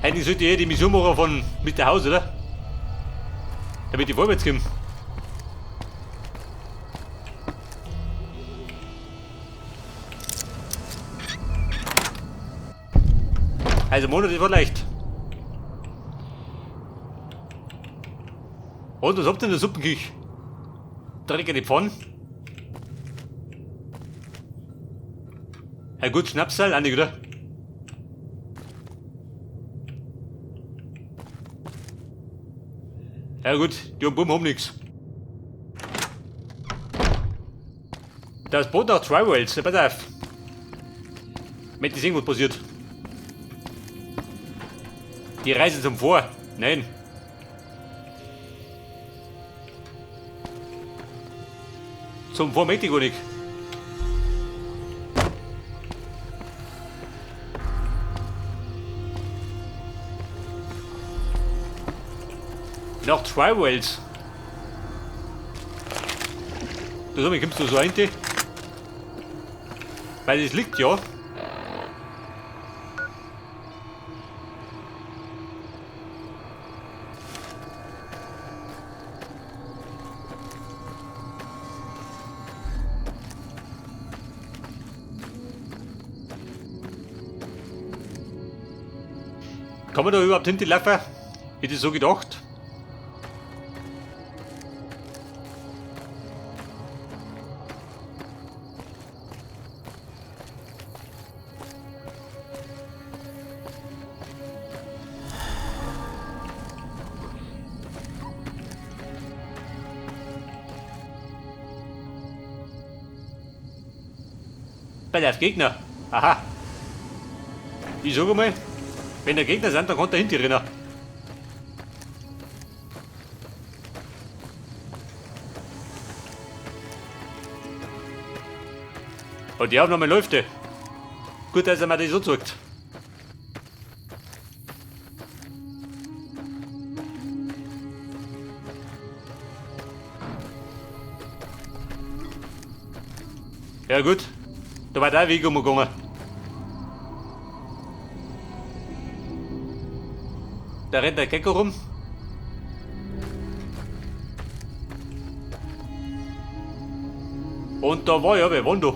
Eigentlich sollte ich eh die Mission machen von Mr. House, oder? Damit ich vorwärts komme. Also Monat, das war leicht. Und was habt ihr in der Suppenküche? Dreckige Pfanne. Ja gut, Schnapsal, auch nicht, oder? Ja gut, die am Buben haben nix. Das Boot nach Tri-Wells, pass auf. Mit ist irgendwas passiert. Die Reise zum Vor. Nein. Zum Vor möchte ich gar nicht. Nach Tri-Wells. Da kommst du so rein, weil es liegt ja. Kann man da überhaupt hinten laufen? Hätte ich so gedacht. Bei der Gegner. Aha. Ich sag mal, wenn der Gegner sind, dann kann der hinter rennen. Und die Aufnahme läuft. Ja. Gut, dass er mir das so zeigt. Ja gut, da war der Weg umgegangen. Da rennt der Gecko rum. Und da war ja, wer war denn da?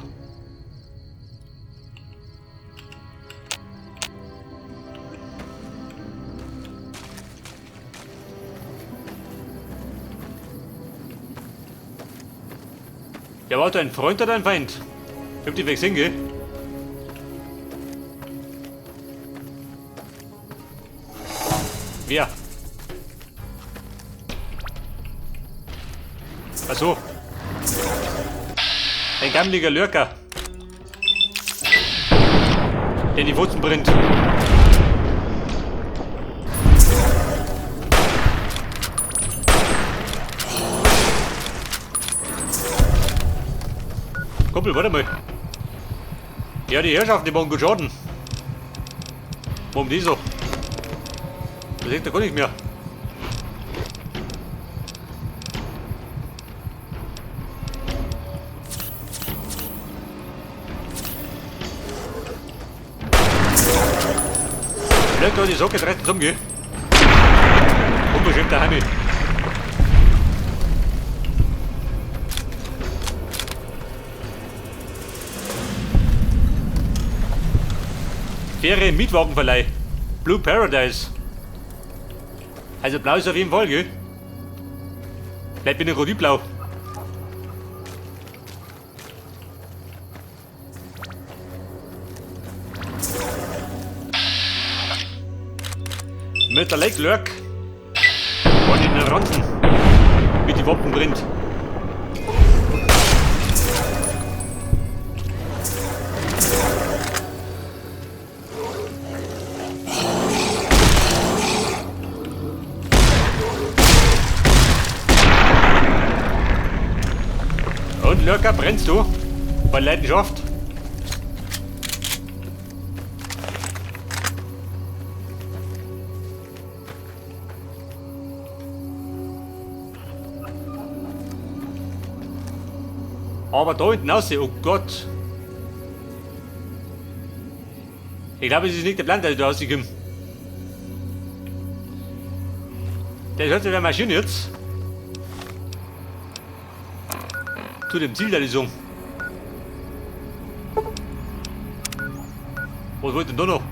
Ja, war da ein Freund oder ein Feind? Ich hab die gesehen, gell? Wer? Ach so. Ein gammeliger Lurker. Der in die Wurzeln brennt. Kumpel, warte mal. Ja, die Herrschaften, die machen gut Schaden. Warum die so? Das sieht er gar nicht mehr. Blöd, da die Socke dreht zusammen, gell? Unbeschimmter Heimi. Faire Mietwagenverleih. Blue Paradise. Also blau ist auf jeden Fall, gell? Vielleicht bin ich rot-blau. Mit der Lake Lurk und in den Ranzen mit die Wappen brennt. Und Lurker, brennst du? Bei Leidenschaft? Aber da hinten raus, oh Gott. Ich glaube, es ist nicht der Plan, dass ich da rauskomme. Der sollte der Maschine jetzt. Zu dem Ziel der Lösung. Was wollt denn da noch?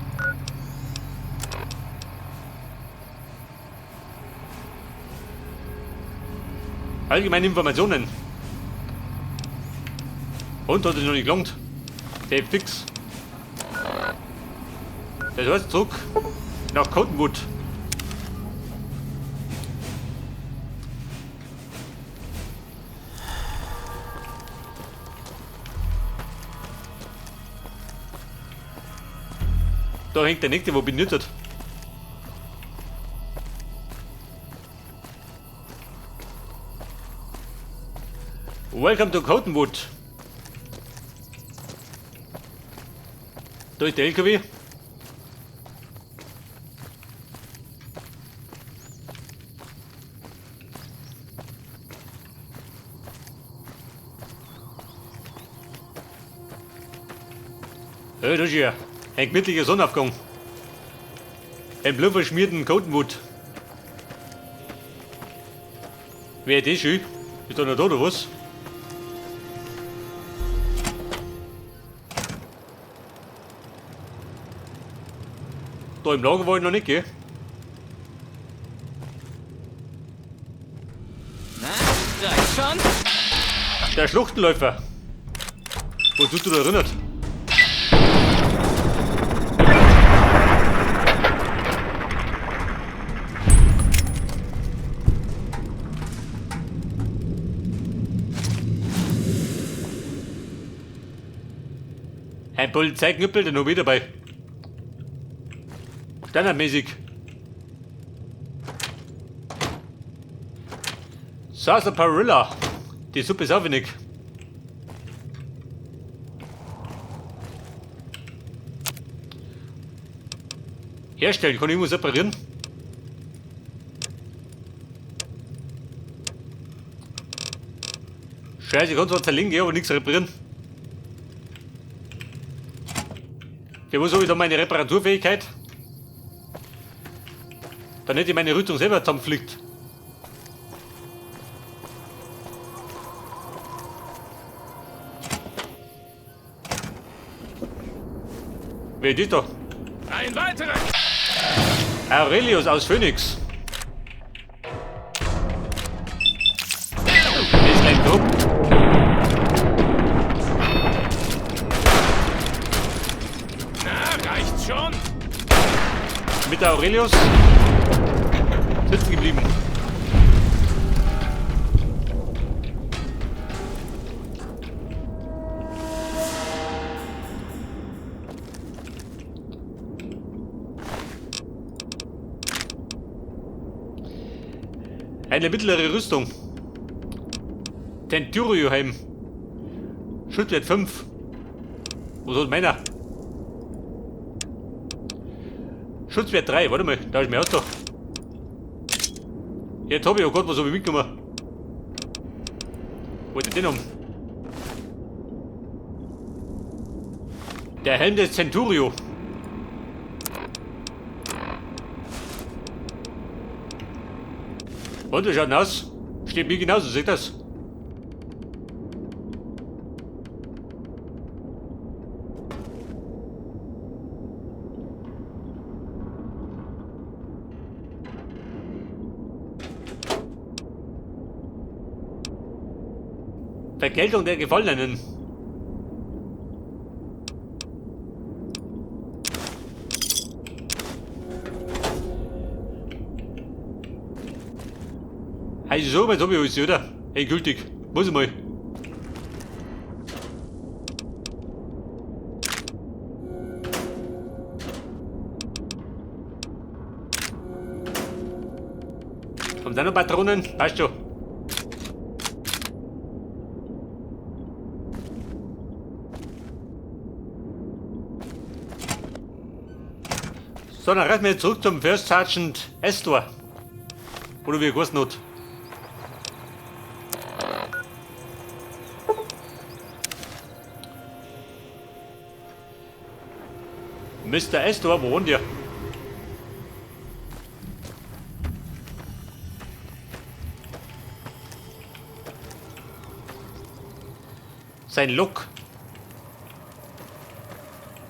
Allgemeine Informationen. Und hat es noch nicht gelangt. Der fix. Das heißt zurück nach Cottonwood. Da hängt der nächste, wo benutzt. Welcome to Cottonwood. Da ist der LKW. Ja, das ist ja ein gemütlicher Sonnenaufgang. Ein blutverschmierten Cottonwood. Wer das schön? Ist da noch da oder was? Da im Lager war ich noch nicht, gell? Na, reicht schon? Der Schluchtenläufer. Wo tust du da erinnert? Ein Polizeiknüppel, der noch wieder dabei. Standardmäßig. Sarsaparilla. Die Suppe ist auch wenig. Herstellen, kann ich irgendwas reparieren? Scheiße, ich kann zwar zerlegen, aber nichts reparieren. Ja, wo soll ich da meine Reparaturfähigkeit? Dann hätte ich meine Rüstung selber zusammenflickt. Wer ist das da? Ein weiterer! Aurelius aus Phoenix. Der ist gleich grob. Na, reicht's schon? Mit der Aurelius sitzen geblieben. Eine mittlere Rüstung. Centurio-Helm. Schutzwert 5. Wo soll meiner? Schutzwert 3, warte mal, da ist mein Auto. Jetzt hab ich, oh Gott, was hab ich mitgenommen? Wo ist denn den um? Der Helm des Centurio. Und wie schaut denn aus? Steht mir genauso, seht das? Vergeltung der Gefallenen. Also so, jetzt hab ich alles, oder? Endgültig. Muss ich mal. Haben da noch Patronen? Passt schon. So, dann reisen wir jetzt zurück zum First Sergeant Astor. Oder wie er geheißen hat. Mister Astor, wo wohnt der? Sein Look.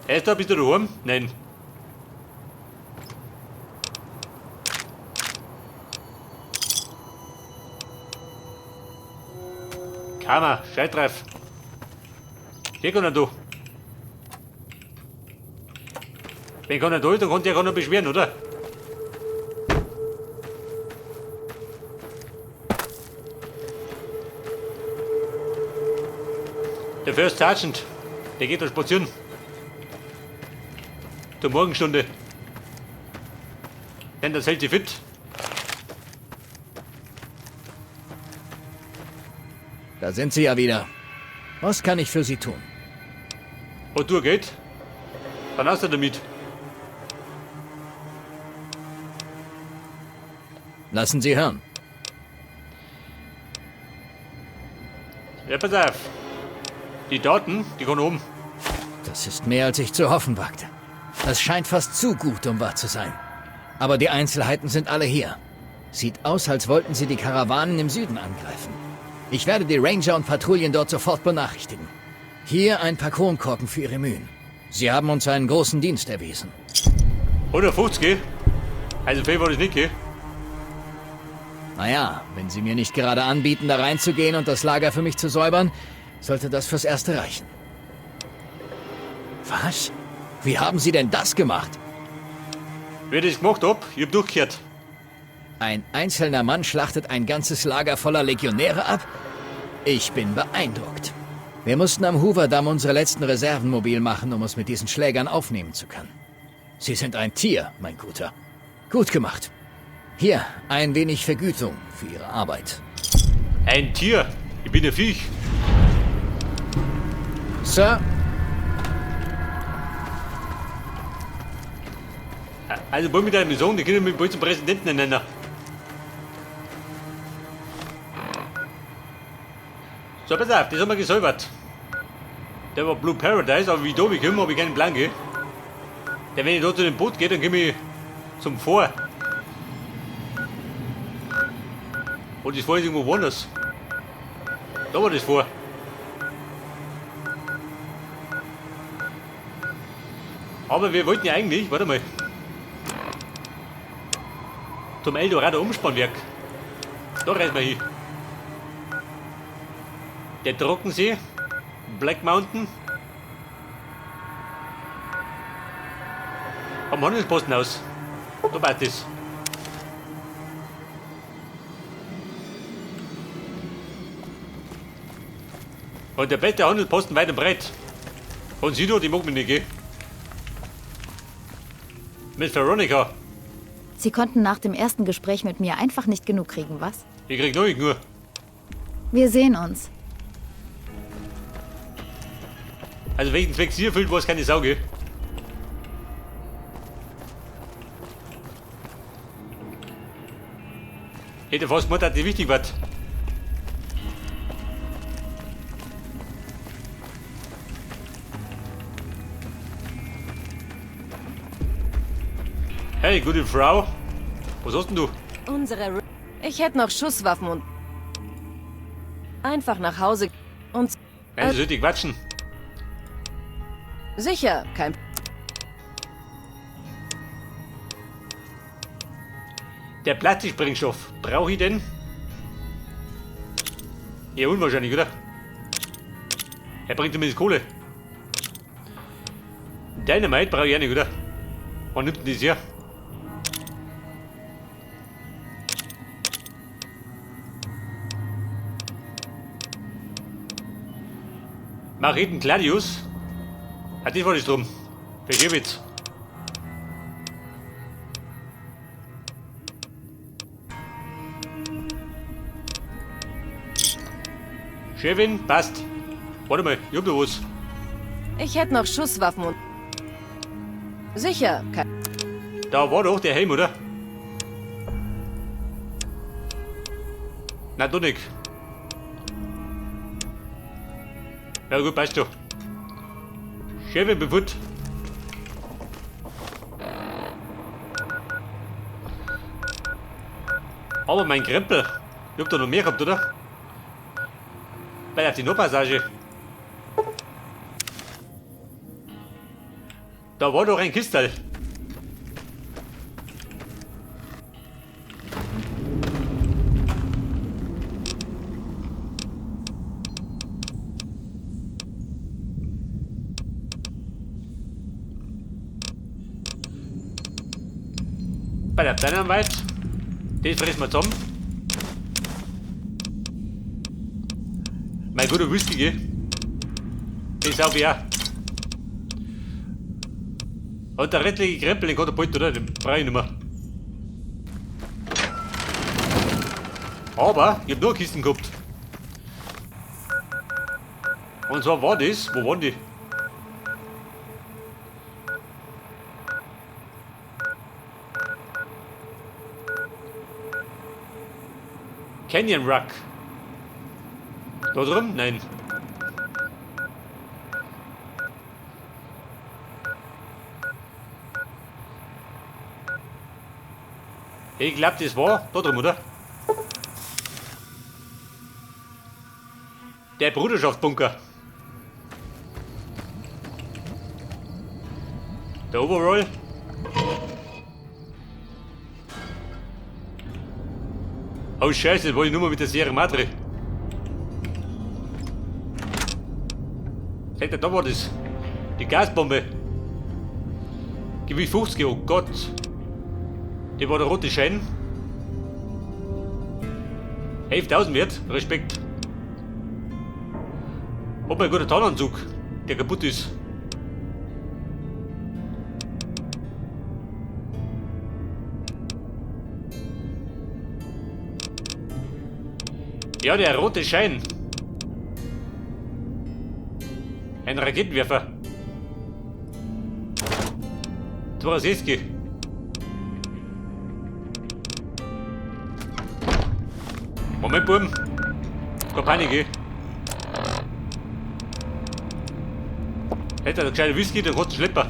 Er ist da, bist du daheim? Nein. Karma, scheiß drauf. Hier kann er da. Wenn keiner da ist, dann kann der keiner beschweren, oder? Der First Sergeant, der geht da spazieren. Zur Morgenstunde. Denn das hält sie fit. Da sind Sie ja wieder. Was kann ich für Sie tun? Und du geht? Dann hast du damit. Lassen Sie hören. Ja, pass auf. Die Daten, die kommen oben. Das ist mehr, als ich zu hoffen wagte. Das scheint fast zu gut, um wahr zu sein. Aber die Einzelheiten sind alle hier. Sieht aus, als wollten sie die Karawanen im Süden angreifen. Ich werde die Ranger und Patrouillen dort sofort benachrichtigen. Hier ein paar Kronkorken für Ihre Mühen. Sie haben uns einen großen Dienst erwiesen. 150, gell? Also viel war das nicht, gell? Naja, wenn Sie mir nicht gerade anbieten, da reinzugehen und das Lager für mich zu säubern, sollte das fürs Erste reichen. Was? Wie haben Sie denn das gemacht? Wie ich das gemacht hab, ich hab durchgehört. Ein einzelner Mann schlachtet ein ganzes Lager voller Legionäre ab? Ich bin beeindruckt. Wir mussten am Hoover-Damm unsere letzten Reserven mobil machen, um es mit diesen Schlägern aufnehmen zu können. Sie sind ein Tier, mein Guter. Gut gemacht. Hier, ein wenig Vergütung für Ihre Arbeit. Ein Tier? Ich bin ein Viech. Sir? Also wollen wir da nicht sagen, die können mich bald zum Präsidenten nennen. So, pass auf, das haben wir gesäubert. Der war Blue Paradise, aber wie ich da komme, habe ich keinen Plan, gell? Denn wenn ich da zu dem Boot gehe, dann komme ich zum Vor. Und das Vor ist irgendwo woanders. Da war das Vor. Aber wir wollten ja eigentlich, warte mal, zum Eldorado Umspannwerk. Da reisen wir hin. Der Trockensee, Black Mountain. Am Handelsposten aus. Da passt es. Und der beste Handelsposten weit und breit. Und sie da, die mag mich nicht, gell? Mit Veronica. Sie konnten nach dem ersten Gespräch mit mir einfach nicht genug kriegen, was? Ich krieg noch nicht nur. Wir sehen uns. Also welchen Zweck sie erfüllt, war es keine Sau, gell? Hätte fast gemeint, dass die wichtig wird. Hey, gute Frau. Was hast denn du? Unsere... Ich hätte noch Schusswaffen und... Einfach nach Hause und... Nein, das sollte ich quatschen. Sicher, kein... Der Plastiksprengstoff, brauche ich den? Eher unwahrscheinlich, oder? Er bringt zumindest Kohle. Dynamite brauche ich auch nicht, oder? Wann nimmt denn das her? Mariten Gladius? Ah, das war das drum. Vergib jetzt. Chefin, passt. Warte mal, ich hab da was. Ich hätte noch Schusswaffen und... Sicher, kein... Da war doch der Helm, oder? Na, doch nicht. Ja gut, passt schon. Chefin, bin fort. Aber mein Krempel. Ich hab da noch mehr gehabt, oder? Bei auf die Nordpassage. Da war doch ein Kistal. Bei der Dynamite, das fressen wir zusammen. Mein guter Whisky, gell? Das sauf ich auch. Und der restliche Krempel, den kann der bald, oder? Den brauch ich nicht mehr. Aber ich hab nur Kisten gehabt. Und zwar war das, wo waren die? Canyon Rock. Da drin? Nein. Ich glaub, das war da drin, oder? Der Bruderschaftsbunker. Der Overall. Oh Scheiße, das war die Nummer mit der Sierra Madre. Seht ihr, da war das. Die Gasbombe. Gewicht 50, oh Gott. Die war der rote Schein. 11.000 wert, Respekt. Oh mein guter Tarnanzug, der kaputt ist. Ja, der rote Schein. Ein Raketenwerfer. 62. Moment, Buben. Keine Panik, ey. Hätte er einen gescheiten Whisky, dann kannst du Schlepper.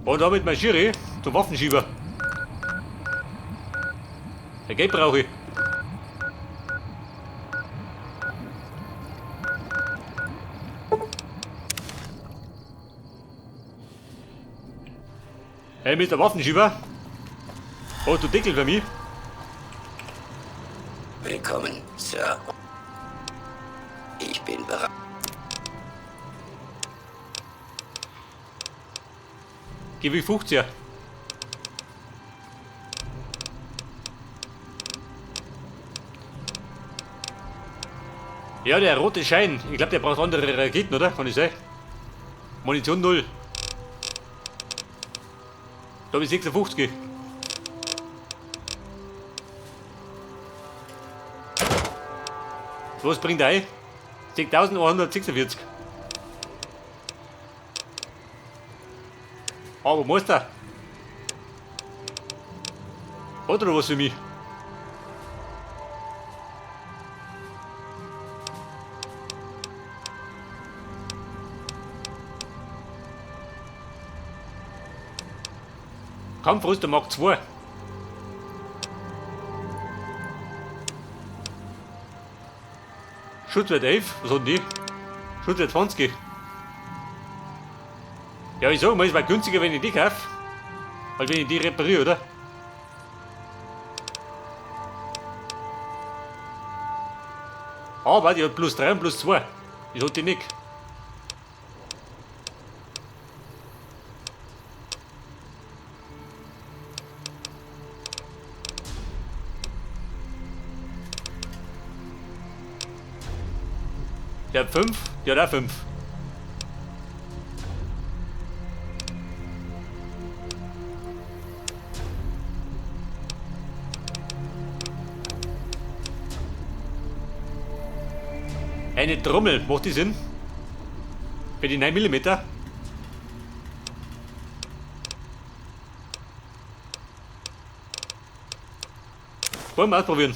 Und damit marschiere ich zum Waffenschieber. Der Geld brauche ich. Hey, Mister Waffenschieber. Oh, du Deckel für mich. Willkommen, Sir. Ich bin bereit. Gib ich 50er. Ja, der rote Schein. Ich glaub, der braucht andere Raketen, oder? Kann ich sein? Munition 0. Da hab ich 56. Was bringt er ein? 6146. Aber Meister. Hat er noch was für mich? Kampfrüster Mark 2. Schutzwert 11, was hat denn die? Schutzwert 20. Ja, ich sag mal, es war günstiger, wenn ich die kaufe, als wenn ich die repariere, oder? Aber die hat plus 3 und plus 2. Das hat die nicht. Der hat 5, der hat auch 5. Eine Trommel, macht die Sinn? Für die 9 Millimeter? Wollen wir ausprobieren.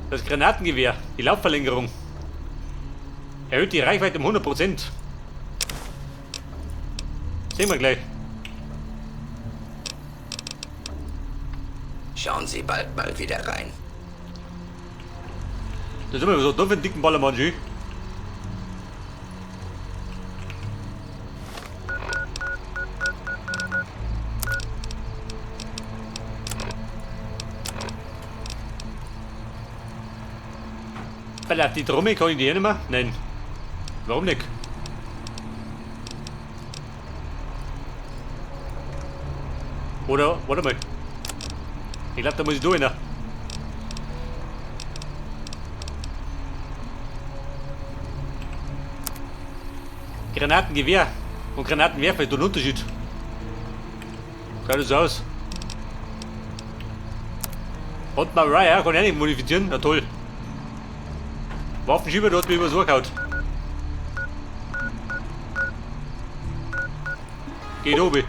Das Granatengewehr, die Laufverlängerung, erhöht die Reichweite um 100%. Sehen wir gleich. Schauen Sie bald mal wieder rein. Das ist immer so doof, einen dicken Ballermann, schön. Weil auf die Trommel kann ich die eh nicht mehr? Nein. Warum nicht? Oder, warte mal. Ich glaube, da muss ich durch, ne? Granatengewehr und Granatenwerfer ist doch ein Unterschied. Schaut das aus. Und Mariah kann ich auch nicht modifizieren. Na toll. Waffenschieber, da hat mich übers Ohr gehauen. Geht oben.